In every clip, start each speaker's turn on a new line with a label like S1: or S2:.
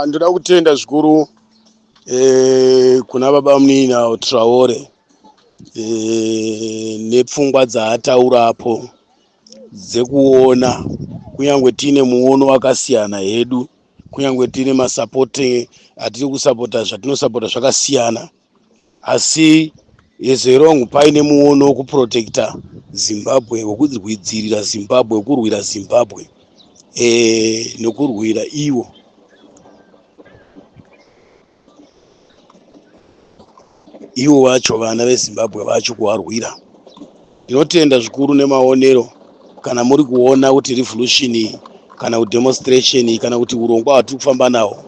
S1: Ndoda kutenda zvikuru kuna baba munina Traore nepfungwa dzaataurapo dzekuona kunyange tiine muono wakasiyana hedu, kunyange tiine masapoti atiri kusapota, zvatinosapota zvakasiyana, asi as long paine muono wekuprotecta Zimbabwe, wekudzivirira Zimbabwe, wekurwira Zimbabwe nekurwira ivo ivo vacho vana veZimbabwe vacho kuvarwira. Ndinotenda zvikuru nemaonero kana muri kuona kuti revolution iyi kana kuti demonstration iyi kana kuti urongwa hwatiri kufamba nawo,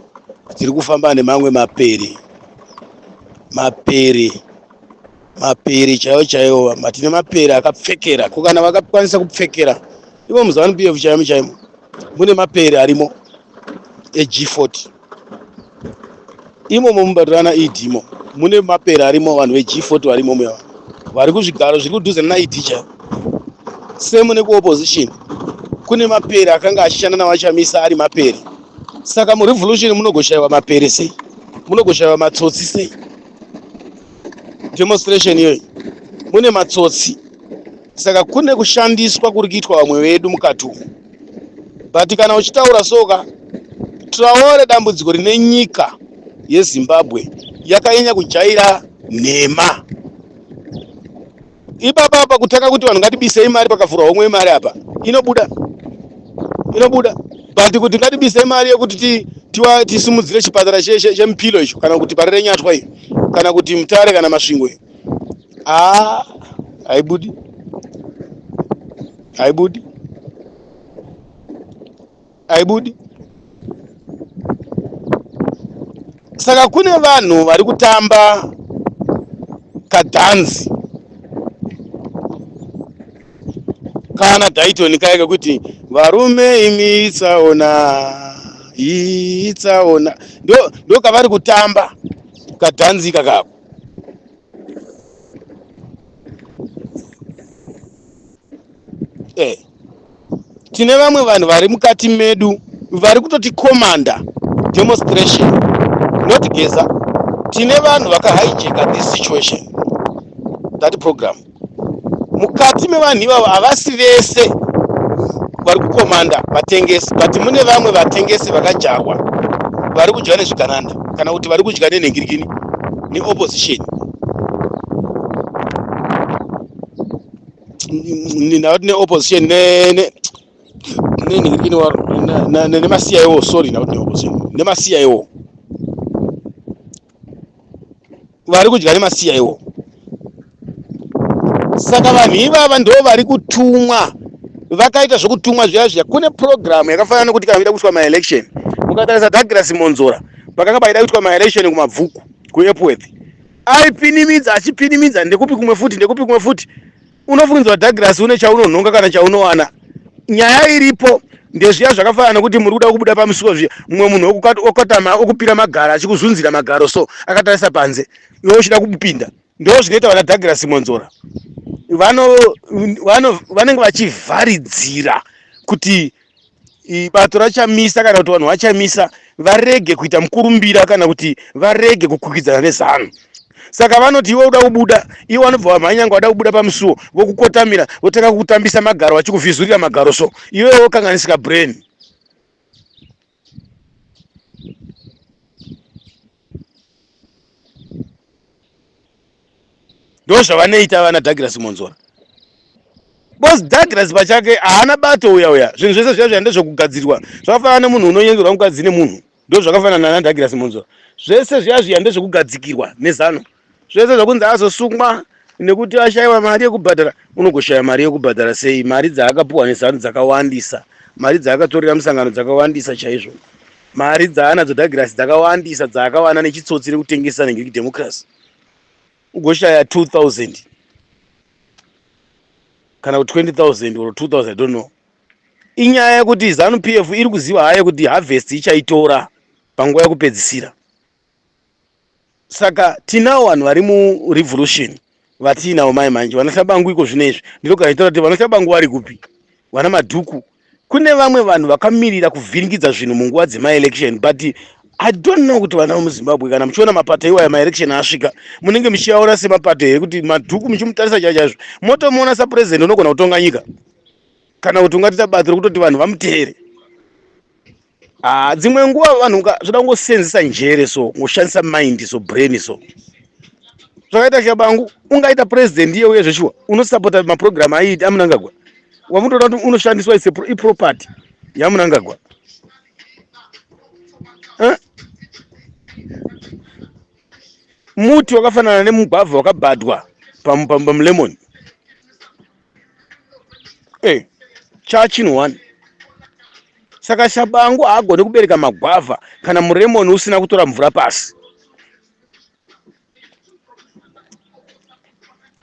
S1: tiri kufamba nemamwe mapere, mapere, mapere chaiwo chaiwo, tine mapere akapfekera. Ko kana vakakwanisa kupfekera ivo muZANU PF chaimo chaimo mune mapere arimo eG40 imomo mubato rana ED mo mune mapere arimo, vanhu veG40 varimo muya, vari kuzvigaro zviri kudhuze nana ED chaivo. Same nekuopposition kune mapere akanga achishanda navaChamisa ari mapere. Saka murevolution munogoshayiwa mapere sei? Munogoshayiwa matsotsi sei? Demonstration iyoyi mune matsotsi. Saka kune kushandiswa kuri kuitwa vamwe vedu mukati umu. But kana uchitaura soka Traore, dambudziko rine nyika yeZimbabwe yakanyanya kujaira nhema. Ipapa apa kutanga kuti vanhu ngatibisei mari, pakavhurwa homwe yemari apa inobuda, inobuda. But kuti ngatibisei mari yekuti tisimudzire chipatara chemupilo icho, kana kuti parere nyatwa iyo, kana kuti Mutare kana Masvingo iyo, haa, haibudi, haibudi, haibudi. Saka kune vanhu vari kutamba kadhanzi kana Daiton kaya kekuti varume imi itsaona, itsaona, ndo kavari kutamba kadhanzi kakako. Tine vamwe vanhu vari mukati medu vari kutoti commander demonstration, not Geza. Tine vanhu vakahijacka this situation, that program. Mukati mevanhu ivavo havasi vese vari kukomanda vatengesi, but mune vamwe vatengesi vakajarwa vari kudya nezvigananda kana kuti vari kudya nenhengirikini neopposition, not neopposition, nenhingirikini, nemaCIO, sorry, not neopposition, nemaCIO, vari kudya nemaCIO. Saka vanhu ivava ndo vari kutumwa, vakaita zvokutumwa zviya zviya. Kune purogiramu yakafanana nekuti kana kuida kuitwa maelection, mukatarisa Douglas Monzora, pakanga paida kuitwa maelection kuMabvuku, kuEpworth, aipinimidza, achipinimidza, ndekupi kumwe futi, ndekupi kumwe futi. Unofungidzwa Douglas une chaunonhonga kana chaunowana. Nyaya iripo ndezviya zvakafanana nekuti muri kuda kubuda pamusuwo zviya, mumwe munhu okotama okupira magaro, achikuzunzira magaro so akatarisa panze, iwe uchida kupinda. Ndo zvinoita vana Douglas Monzora, vanenge vachivharidzira kuti bato raChamisa kana kuti vanhu vaChamisa varege kuita mukurumbira kana kuti varege kukwikwidzana neZANU. Saka vanoti iwe uda kubuda, iwe vanobva vamhanyanga vada kubuda pamusuwo, vokukotamira, votanga kukutambisa magaro, vachikuvhizurira magaro so iwewe wokanganisika brain. Ndo zvavanoita vana Douglas Monzora. Because Douglas pachake haana bato uya uya, zvinhu zvese zviya zviya ndezvekugadzirwa. Zvakafanana nemunhu unonyengerwa mukadzi nemunhu, ndo zvakafanana naDouglas Monzora. Zvese zviya zviya ndezvekugadzikirwa neZANU. Zvese zvakunzi azosungwa nekuti ashayiwa mari yekubhadhara, unogoshaya mari yekubhadhara sei? Mari dzaakapuwa neZANU dzakawandisa, mari dzaakatorera musangano dzakawandisa chaizvo, mari dzaanadzo Douglas dzakawandisa dzaakawana nechitsotsi nekutengesa negreek democracy. Ugoshaya 2000 kana kuti 20,000 or 2000, I don't know. Inyaya yekuti ZANU PF iri kuziva hayo kuti harvest ichaitora panguva yekupedzisira. Saka tinawo vanhu vari murevolution vatiinawo mai manje, vana Shabangu iko zvino izvi ndinogara ndichitaura kuti vana Shabangu vari kupi, vana Madhuku. Kune vamwe vanhu vakamirira kuvhiringidza zvinhu munguva dzemaelection, but I don't know kuti vana vemuZimbabwe kana muchiona mapato iwaya maelection asvika munenge muchiaona semapato here, kuti Madhuku muchimutarisa chai chaizvo motomuona sapresident unogona kutonga nyika, kana kuti ungatoita bato rekutoti vanhu vamuteere. Ah, dzimwe nguva vanhu zvoda kungosenzesa njere so, kungoshandisa mind so, brain so. Zvakaita Shabangu ungaita president iye uye zveshuwa unosapota maprogram aiita aMunangagwa, wamutoda kuti unoshandiswa ise iproperty yaMunangagwa. Eh? Muti wakafanana nemugwavha wakabhadwa pamulemon. Eh, chachinhu one. Saka Shabangu haagoni kubereka magwavha kana muremoni usina kutora mvura pasi.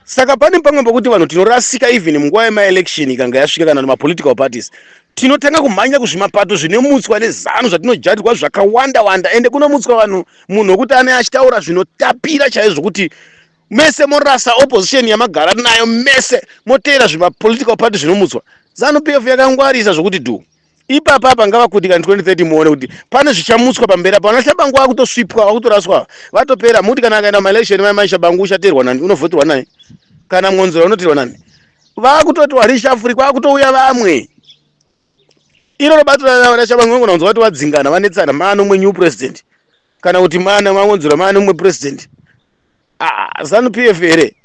S1: Saka pane pamwe pokuti vanhu tinorasika even munguva yemaelection ikanga yasvika, kana mapolitical parties tinotanga kumhanya kuzvimapato zvinomutswa neZanu zvatinojarirwa zvakawanda wanda, ende kunomutswa vanhu munhu wekuti ane achitaura zvinotapira chaizvo kuti mese morasa opposition yamagara nayo, mese moteera zvimapolitical party zvinomutswa. ZANU PF yakangwarisa zvokuti dhu ipapa apa ngavakuti kana 2030 muone kuti pane zvichamutswa pamberi apa. Vana Shabangu vakutosvipwa, vakutoraswa, vatopera. Muti kana akaenda maelection mai mai Shabangu uchateerwa nani, unovhoterwa nani, kana Mwonzora unoteerwa nani? Vakutoti warishafuri, kwakutouya vamwe. Iro bato raShabangu unogona kunzwa kuti vadzingana, vanetsana, maane umwe new president, kana kuti maane maMwonzora, maane umwe president. Ah, ZANU PF here?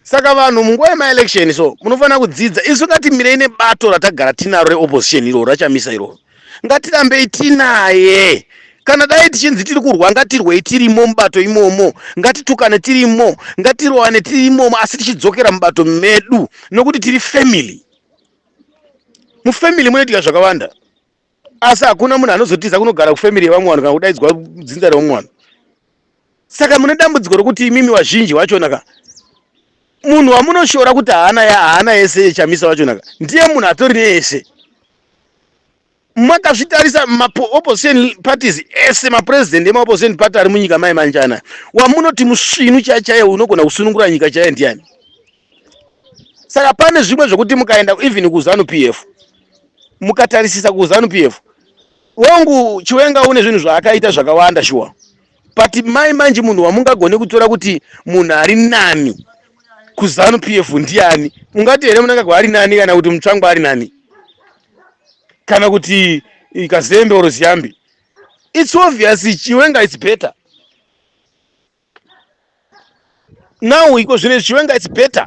S1: Saka vanhu munguva yemaelection so munofanira kudzidza. Isu ngatimirei nebato ratagara tinaro reopposition iroro raChamisa iroro, ngatirambei tinaye. Kana dai tichinzi tiri kurwa, ngatirwei tirimo mubato imomo, ngatitukane tirimo, ngatirowane tirimomo, asi tichidzokera mubato medu, nokuti tiri family. Mufamily munoitika zvakawanda, asi hakuna munhu anozotiza kunogara kufamily yevamwe vanhu kana kudaidzwa dzinza revamwe vanhu. Saka mune dambudziko rokuti imimi vazhinji vachona ka, munhu wamunoshora kuti haana haana yese, Chamisa vachona ka ndiye munhu atori neyese. Makazvitarisa maopposition parties ese, mapresident emaopposition party ari munyika mai manjana, wamunoti musvinu chaiye chaiye unogona kusunungura nyika chaiye ndiani? Saka pane zvimwe zvokuti mukaenda even kuZANU PF, mukatarisisa kuZANU PF wangu, Chiwenga une zvinhu zvaakaita zvakawanda shuwa, but mai manje munhu wamungagone kutora kuti munhu ari nani kuZANU PF ndiani? Ungati here Munangagwa ari nani, kana kuti Mutsvangwa ari nani, kana kuti Kazembe or Ziyambi? It's obvious Chiwenga is better now. Iko zvino Chiwenga it's better,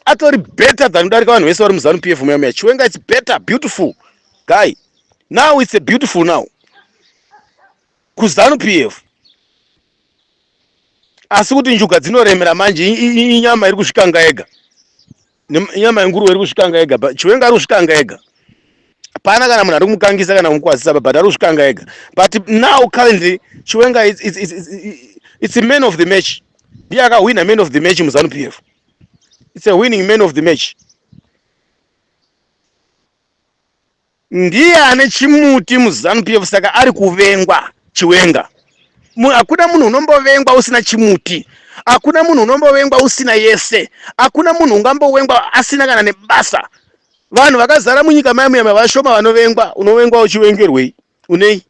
S1: atori better than kudarika vanhu vese vari muZANU PF muya muya. Chiwenga it's better, beautiful guy now, it's a beautiful now kuZANU PF. Asi kuti njuga dzinoremera manje, inyama iri kuzvikanga ega, inyama yenguruve iri kuzvikanga ega. Chiwenga ari kuzvikanga ega, hapana kana munhu ari kumukangisa kana kumukwazisa, but ari kuzvikanga ega. But now currently Chiwenga it's a man of the match, ndiye akahwina man of the match muZANU PF. It's a winning man of the match, ndiye ane chimuti muZANU PF, saka ari kuvengwa Chiwenga. Hakuna munhu unombovengwa usina chimuti, hakuna munhu unombovengwa usina yese, hakuna munhu ungambovengwa asina kana nebasa. Vanhu vakazara munyika mayamuyama, vashoma vanovengwa. Unovengwa uchivengerwei? Unei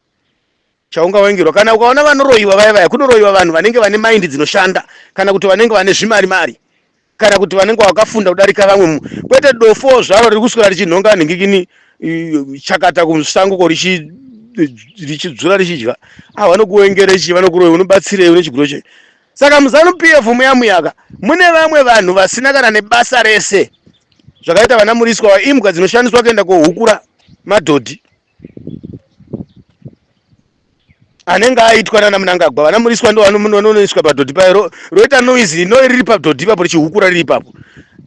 S1: chaungavengerwa? Kana ukaona vanoroyiwa vaya vaya, kunoroyiwa vanhu vanenge vane mind dzinoshanda, kana kuti vanenge vane zvimari mari, kana kuti vanenge vakafunda kudarika vamwe, kwete dofo zvaro riri kuswera richinhonga nhingikini chakata kusango ko richidzura richidya. Ah, vanokuwengere chii? Vanokuroyi, unobatsirei? Une chiguro chei? Saka muZANU PF muya muyaka mune vamwe vanhu vasina kana nebasa rese, zvakaita vana Muriswa, imbwa dzinoshandiswa kuenda kohukura madhodhi anenge aitwa nana Munangagwa. Vana Muriswa ndo vanonoiswa padhodhi payo, roita noise no riri padhodhi ipapo, richihukura riri ipapo,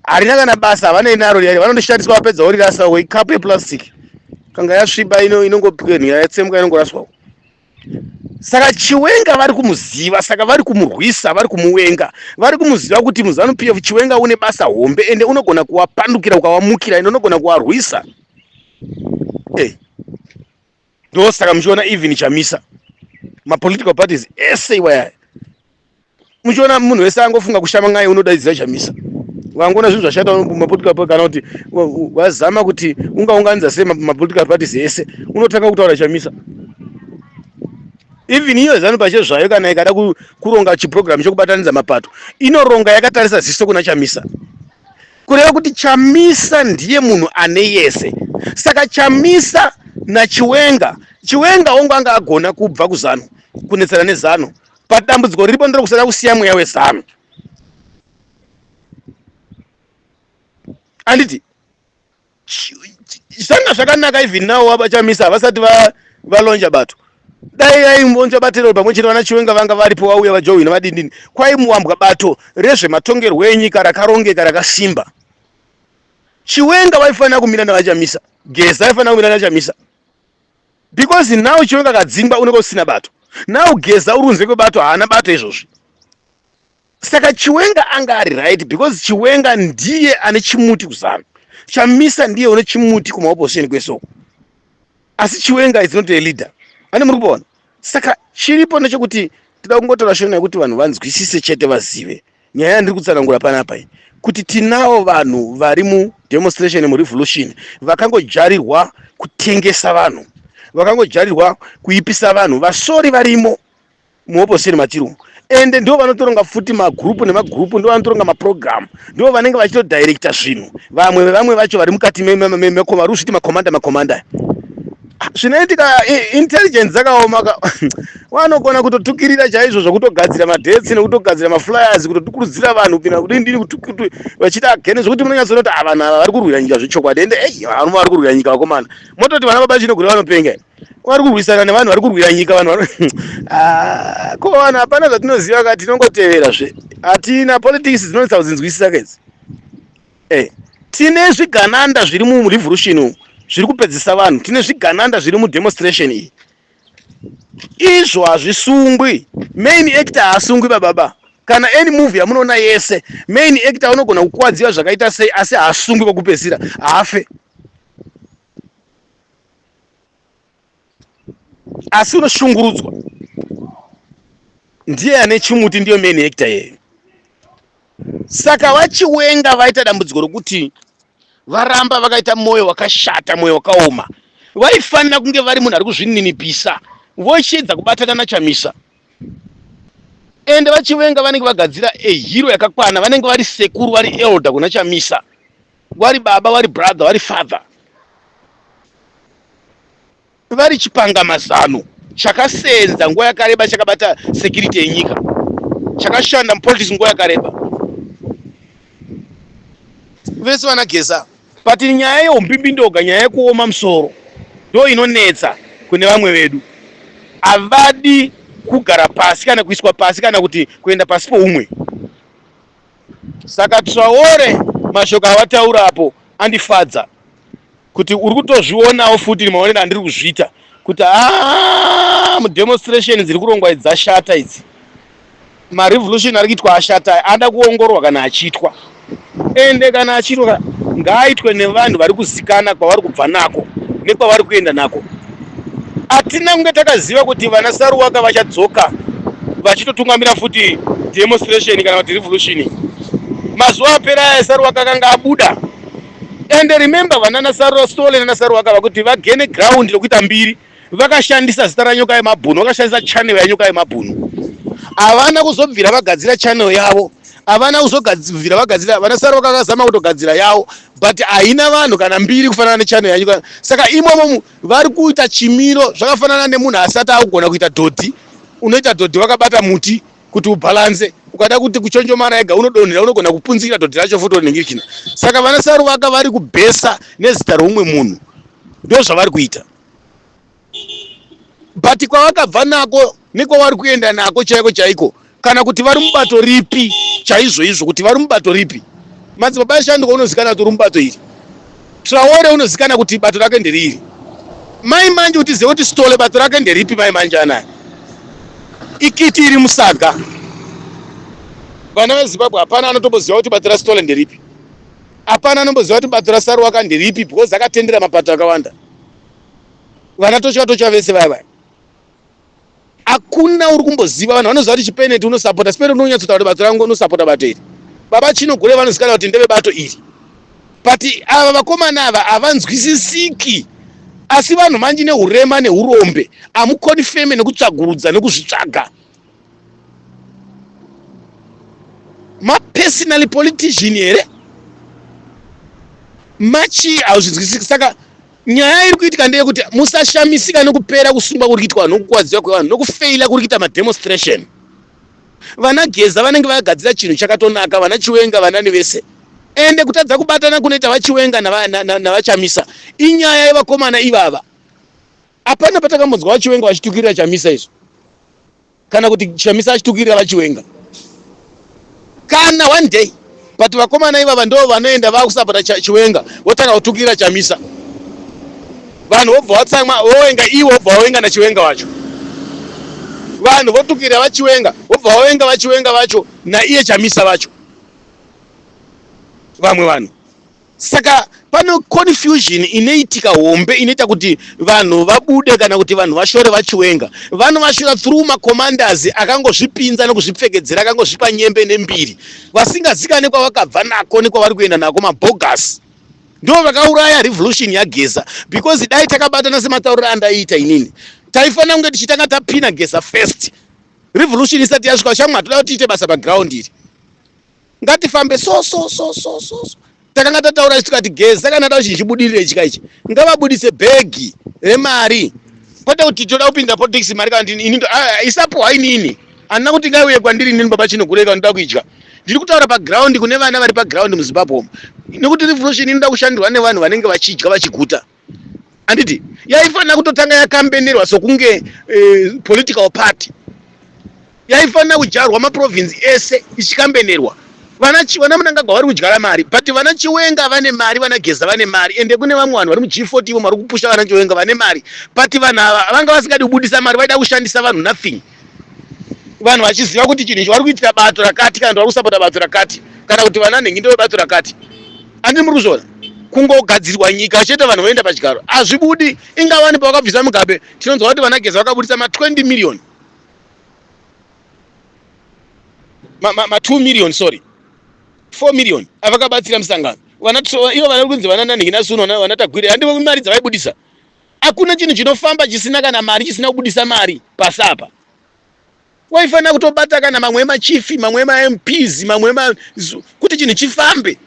S1: harina kana basa, havanei naro riya. Vanondoshandiswa, vapedza vorirasa. Ikapu yeplastic kanga yasviba inongopwenha, yatsemuka, inongoraswawo. Saka Chiwenga vari kumuziva, saka vari kumurwisa, vari kumuwenga. Vari kumuziva kuti muZANU PF Chiwenga une basa hombe, ende unogona kuwapandukira ukawamukira, ende unogona kuwarwisa. Ndosaka muchiona even Chamisa, mapolitical parties ese iwaya, muchiona munhu wese angofunga kushama ngai unodaidzira Chamisa. Vangoona zvinhu zvashata mapolitical party kana kuti wazama kuti ungaunganidza sei mapolitical parties ese, unotanga kutaura Chamisa. Even iyo Zanu pache zvayo kana ikada kuronga chiprogramu chekubatanidza mapato, inoronga yakatarisa ziso kuna Chamisa. Kureva kuti Chamisa ndiye munhu ane yese. Saka Chamisa naChiwenga, Chiwenga ongo anga agona kubva kuZanu, kunetsana neZanu. But dambudziko riripo nderekusada kusiya mweya weZanu. Anditi zvanga zvakanaka even now vaChamisa havasati valonja bato. Dai aimbonja batero pamwe chete vana Chiwenga vanga varipo vauya vajoina vadindini, kwaimuwambwa bato rezvematongerwo enyika rakarongeka rakasimba. Chiwenga vaifanira kumira navaChamisa, Geza aifanira kumira naChamisa, because now Chiwenga akadzingwa unenge usina bato. Now Geza uri kunze kwebato, haana bato izvozvi. Saka Chiwenga anga ari right because Chiwenga ndiye ane chimuti kuZanu, Chamisa ndiye une chimuti kumaopposition kwese uko, asi Chiwenga is not a leader. Ane muri kuona. Saka chiripo ndechekuti tida kungotora shona yekuti vanhu vanzwisise chete, vazive nyaya yandiri kutsanangura panapa iyi, kuti tinavo vanhu vari mudemonstration, murevolution, vakangojarirwa kutengesa vanhu, vakangojarirwa kuipisa vanhu. Vasori varimo muopposition matiri umu, ende ndo vanotoronga futi magurupu nemagurupu, ndo vanotoronga maprogramu, ndo vanenge vachitodirecta zvinhu. Vamwe vevamwe vacho vari mukati vari kuzviti makomanda, makomanda. Zvinoitika, intelligence dzakaoma, vanogona kutotukirira chaizvo zvokutogadzira madates nekutogadzira maflyers, kutokurudzira vanhu kupinda kudindini vachiita agene, zvokuti munonyatsoona kuti vanhu ava vari kurwira nyika zvechokwadi. Ende ei, vanhu vari kurwira nyika, vakomana, mototi vana baba Chinogura vanopenga, vari kurwisana nevanhu vari kurwira nyika. Vanhu ah, ko vanhu hapana zvatinoziva ka, tinongotevera zve, hatina politics dzinonetsa kudzinzwisisa kedzi. Tine zvigananda zviri murevolution umu zviri kupedzisa vanhu, tine zvigananda zviri mudemonstration iyi. Izvo hazvisungwi, main actor haasungwi bababa. Kana any movie yamunoona yese, main actor unogona kukuwadziwa zvakaita sei, asi haasungwi kwekupedzisira, haafe, asi unoshungurudzwa. Ndiye ane chimuti, ndiyo main actor yeyo. Saka vaChiwenga vaita dambudziko rokuti varamba vakaita mwoyo wakashata, mwoyo wakaoma. Vaifanira kunge vari munhu ari kuzvininipisa, vochiedza kubatana naChamisa. Ende vaChiwenga vanenge vagadzira ehero yakakwana, vanenge vari sekuru, vari elder kuna Chamisa, vari baba, vari brother, vari father, vari chipangamazano chakasenza nguva yakareba, chakabata security yenyika, chakashanda mupolitics nguva yakareba, vese vana Geza. But nyaya yeumbimbindoga, nyaya yekuoma musoro ndo inonetsa kune vamwe vedu. Havadi kugara pasi kana kuiswa pasi kana kuti kuenda pasi poumwe. Saka Traore, mashoko awataura apo andifadza, kuti uri kutozvionawo futi maonero andiri kuzviita kuti aa mudemonstration dziri kurongwa idzi dzashata idzi, marevolution ari kuitwa ashata, ada kuongororwa kana achiitwa. Ende kana achiitwa ngaaitwe nevanhu vari kuzikana kwavari kubva nako nekwavari kuenda nako. Hatina kunge takaziva kuti vana Saruwaka vachadzoka vachitotungamira futi demonstration kana kuti revolution. Mazuva apera aya Saruwaka akanga abuda. Ende remember, vanana Sole nana Saruwaka vakuti vagene ground rokuita mbiri, vakashandisa zita raNyoka Yemabhunu, vakashandisa channel yaNyoka Yemabhunu. Havana kuzobvira vagadzira channel yavo, havana kuzobvira vagadzira. Vana Saruwaka vakazama kutogadzira yavo, but haina vanhu kana mbiri kufanana nechannel yaNyoka. Saka imomo vari kuita chimiro zvakafanana nemunhu asati akugona kuita dhodhi. Unoita dhodhi wakabata muti kuti ubhalanse. Ukada kuti kuchonjomara ega unodonhera, unogona kupunzikira dhodhi racho futi rinenge. Saka vana Saruvaka vari kubhesa nezita roumwe munhu, ndo zvavari kuita, but kwavakabva nako nekwavari kuenda nako chaiko chaiko, kana kuti vari mubato ripi chaizvo izvo, kuti vari mubato ripi. Madzibaba eshanduko unozikanwa kuti uri mubato iri. Traore unozikanwa kuti bato rake nderiri. Mai manje kuti zive kuti Stole bato rake nderipi. Mai manje anaya ikiti iri musaga. Vana veZimbabwe, hapana anotomboziva kuti bato raStole nderipi, hapana anomboziva kuti bato raSaruwaka nderipi, because akatendera mapato akawanda. Vana Tocha Tocha vese vaya vaya, hakuna uri kumboziva. Vanhu vanoziva kuti Chipeneti unosapota, Chipeneti unonyatsotaura kuti bato rangu unosapota bato iri. Baba Chinogure vanozikanwa kuti ndevebato iri. But ava vakomana ava havanzwisisiki. Asi vanhu manje neurema neurombe amukonfeme nekutsvagurudza nekuzvitsvaga. Mapersonal politician here? Machi hauzvinzwisiki saka nyaya iri kuitika ndeyekuti musashamisika nekupera kusungwa kuri kuitwa vanhu nekukuwadziwa kwevanhu nekufeila kuri kuita mademonstration. Vana Geza vanenge vagadzira chinhu chakatonaka, vana Chiwenga vanani vese. Ende kutadza kubatana kunoita vaChiwenga navaChamisa inyaya yevakomana ivava. Hapana patakambonzwa vaChiwenga vachitukirira Chamisa izvo, kana kuti Chamisa achitukirira vaChiwenga kana one day. But vakomana ivava ndo vanoenda vakusapota Chiwenga, votanga kutukirira Chamisa, vanhu vobva vatsamwa, vowenga ivo, vobva vawenga naChiwenga wacho. Vanhu votukirira vaChiwenga, vobva vawenga vaChiwenga vacho naiye Chamisa vacho, vamwe vanhu. Saka pane confusion inoitika hombe inoita kuti vanhu vabude kana kuti vanhu vashore vaChiwenga. Vanovashora through macommanders akangozvipinza nekuzvipfekedzera, akangozvipa nyembe nembiri, vasingazikane kwavakabva nako nekwavari kuenda nako, mabogus. Ndo vakauraya revolution yaGeza, because dai takabatana sematauriro andaiita inini, taifanira kunge tichitanga tapina Geza first, revolution isati yasvika. Shamwa, toda kuti tiite basa paground iri, ngatifambe so so so so so so. Takanga tataura tikati Geza kana da chinhu chibudirire chika ichi, ngavabudise bhegi remari, kwete kuti toda kupinda politics mari kana ini isapuhwa inini. Handina kuti ngaiuye kwandiri inini baba Chinogureka ndoda kuidya. Ndiri kutaura paground kune vana vari paground muZimbabwe umu, nekuti revolution inoda kushandirwa nevanhu vanenge vachidya vachiguta, handiti? Yaifanira kutotanga yakambenerwa sokunge political party, yaifanira kudyarwa maprovince ese ichikambenerwa. Vana Mnangagwa vari kudyara mari, but vana Chiwenga vane mari, vana Geza vane mari, ende kune vamwe vanhu vari muG40 ivo vari kupusha vana Chiwenga vane mari. But vanhu ava vanga vasingadi kubudisa mari, vaida kushandisa vanhu, nothing. Vanhu vachiziva kuti chinhu ichi vari kuitira bato rakati, kana kuti vari kusapota bato rakati, kana kuti vana nhingi ndevebato rakati. Handiti muri kuzviona? Kungogadzirwa nyika chete, vanhu voenda pachigaro, hazvibudi. Ingawani pavakabvisa Mugabe, tinonzwa kuti vana Geza vakabudisa ma20 million, ma2 million, sorry, 4 million avakabatsira musangano. Vana ivo vana kunzi vana nanhingi nasuno, vana Tagwirei, handivo mari dzavaibudisa? Hakuna chinhu chinofamba chisina kana mari, chisina kubudisa mari pasi apa. Waifanira kutobata kana mamwe emachief, mamwe emaMPs, mamwe ema kuti chinhu chifambe,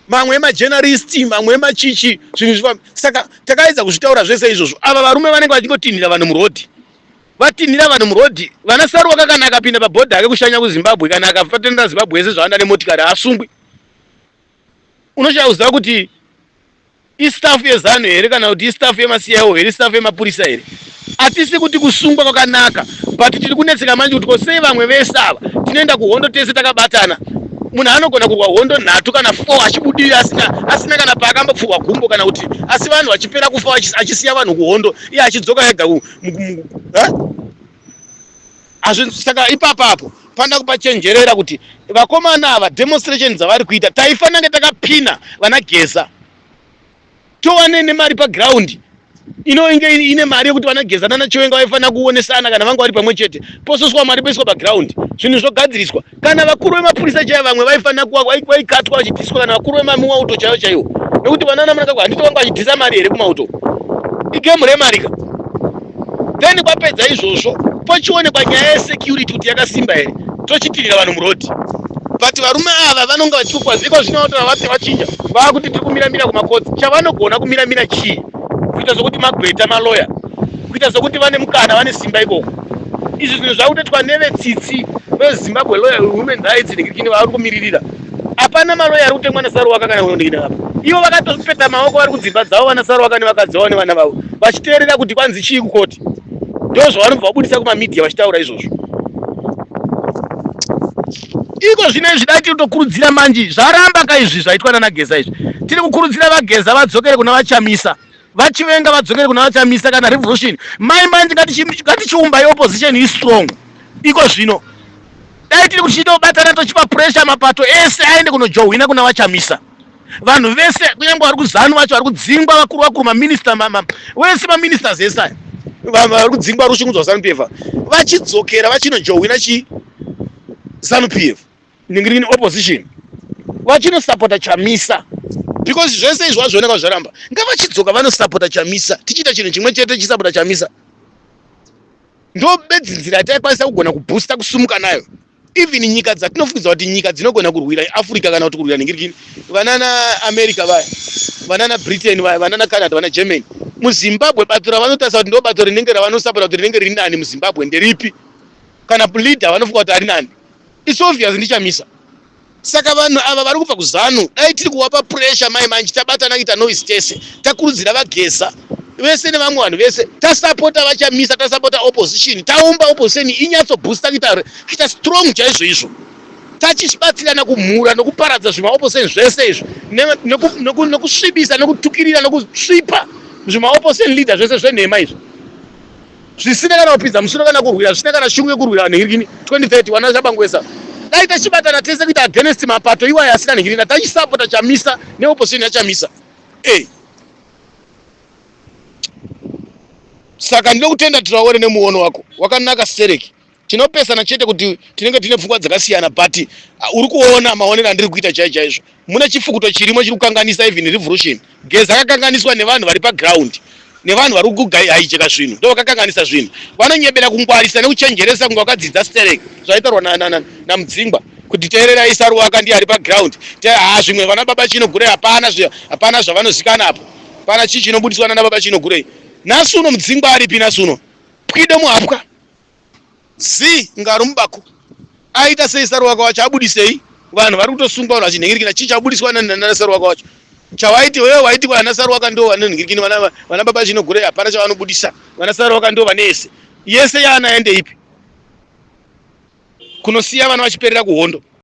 S1: mamwe emajournalist, mamwe emachichi, zvinhu zvifambe. Saka takaedza kuzvitaura zvese izvozvo. Ava varume vanenge vachingotinhira vanhu murodhi, vatinhira vanhu murodhi. Vana Saruwaka kana akapinda pabhodha ake kushanya kuZimbabwe, kana akafatenda Zimbabwe yese zvavanda nemotikari, haasungwi. Unoshaya kuziva kuti istaff yeZANU here, kana kuti istaff yemaCIO here, istaff yemapurisa here? Hatisi kuti kusungwa kwakanaka, but tiri kunetseka manje kuti kosei vamwe vese ava tinoenda kuhondo tese takabatana. Munhu anogona kurwa hondo nhatu kana four achibudirira, asina kana paakambopfurwa gumbo kana kuti, asi vanhu vachipera kufa, achisiya vanhu kuhondo, iye achidzoka ega. Saka ipapapo panoda kupachenjerera kuti vakomana ava, demonstration dzavari kuita, taifanira kunge takapina vana Geza, towane nemari paground inoinge ine mari yekuti vana Geza nana Chiwenga vaifanira kuonesana kana vanga vari pamwe chete, pososwa mari, poiswa paground, zvinhu zvogadziriswa. Kana vakuru vemapurisa chaivo vamwe vaifanira kuva vaikatwa vachidhiswa, kana vakuru vemamauto chaivo chaivo, nekuti vanana Mnangagwa handiti vanga vachidhisa mari here kumauto? Igame remari ka. Then kwapedza izvozvo, pochionekwa nyaya yesecurity kuti yakasimba here, tochitirira vanhu murodhi. But varume ava vanonga vachikukwazikwa zvino vatora vati vachinja, vaakuti tiri kumiramira kumacourts. Chavanogona kumiramira chii? Kuita sokuti magweta, maloya, kuita sokuti vane mukana, vane simba ikoko. Izvi zvinhu zvakutoitwa nevetsitsi veZimbabwe Lawyer Human Rights nekini vavari kumiririra. Hapana maloya ari kutengwa naSaruwaka kana kunondikina apa. Ivo vakatopeta maoko vari kudzimba dzavo, vana Saruwaka nevakadzi vavo nevana vavo, vachiteerera kuti kwanzi chii kukoti. Ndo zvavanobva vabudisa kumamedia vachitaura izvozvo. Iko zvino izvi dai tiri kutokurudzira manji, zvaramba ka izvi zvaitwa nanaGeza izvi. Tiri kukurudzira vaGeza vadzokere kuna vaChamisa, vaChivenga vadzokere kuna vaChamisa. Kana revolution mai manje, ngatichiumbai opposition istrong iko zvino. Dai tiri kuchitobatana, tochipa pressure mapato ese aende kunojohwina kuna vaChamisa. Vanhu vese, kunyange vari kuZANU vacho vari kudzingwa, vakuru vakuru, maminista wese, maministers ese aya vari kudzingwa, vari kushungudzwa ZANU PF, vachidzokera vachinojohwina chi ZANU PF, ningirini opposition. Vachinosapota Chamisa, because zvese izvi wazvioneka zvaramba. Ngavachidzoka vanosapota Chamisa, tichiita chinhu chimwe chete, chisapota Chamisa. Ndo bedzi nzira yataikwanisa kugona kubhusta kusumuka nayo. Even nyika dzatinofungidza kuti nyika dzinogona kurwira Africa kana kuti kurwira nhingirikini, vanana America vaya, vanana Britain vaya, vanana Canada, vana Germany, muZimbabwe bato ravanotarisa kuti ndo bato rinenge ravanosapota kuti rinenge riri nani muZimbabwe nderipi? Kana leader vanofunga kuti ari nani, it's obvious ndiChamisa. Saka vanhu ava vari kubva kuZANU, dai tiri kuvapa pressure mai manji, tabatana kuita noise tese, takurudzira vaGeza vese nevamwe vanhu vese, tasapota vaChamisa, tasapota opposition, taumba opposition inyatsoboosta kuita strong chaizvo izvo, tachibatsirana kumhura nokuparadza zvimaopposition zvese izvi, nekusvibisa, nekutukirira, nekusvipa zvimaopposition leader zvese zvenhema izvi, zvisina kana kupinza musoro kana kurwira, zvisina kana shungu yekurwira nhingirikini 2030. Wana Chabangwesa, dai tachibatana tese kuita against mapato iwayo asina nhingirina, tachisapota Chamisa neopposition yaChamisa. E, saka ndinokutenda, Traore, nemuono wako wakanaka stereki. Tinopesana chete kuti tinenge tine pfungwa dzakasiyana, but uri kuona maonero andiri kuita chai chaizvo. Mune chifukuto chirimo chiri kukanganisa even revolution. Geza akakanganiswa nevanhu vari paground, nevanhu vari kuhaijeka zvinhu, ndo vakakanganisa zvinhu. Vanonyebera kungwarisa nekuchenjeresa kunge vakadzidza stereki, zvaitaurwa naMudzingwa kuti teererai, Saruwaka ndiye ari paground. Ha, zvimwe vana baba Chinogurei hapana, hapana zvavanozikana apo, pana chii chinobudiswa nana baba Chinogurei? Nhasi uno Mudzingwa aripi? Nhasi uno pwido muhapwa zi ngari mubako. Aita sei Saruwaka wacho? Abudisei? Vanhu vari kutosungwa, vanhu vachinhingirikina. Chii chabudiswa naSaruwaka wacho chawaiti wewe waiti vana Saruwaka ndo vanonhingirikini, vana baba Chinogurei hapana chavanobudisa, vana Saruwaka ndo vane yese yese yaana ende ipi kunosiya vana vachiperera kuhondo?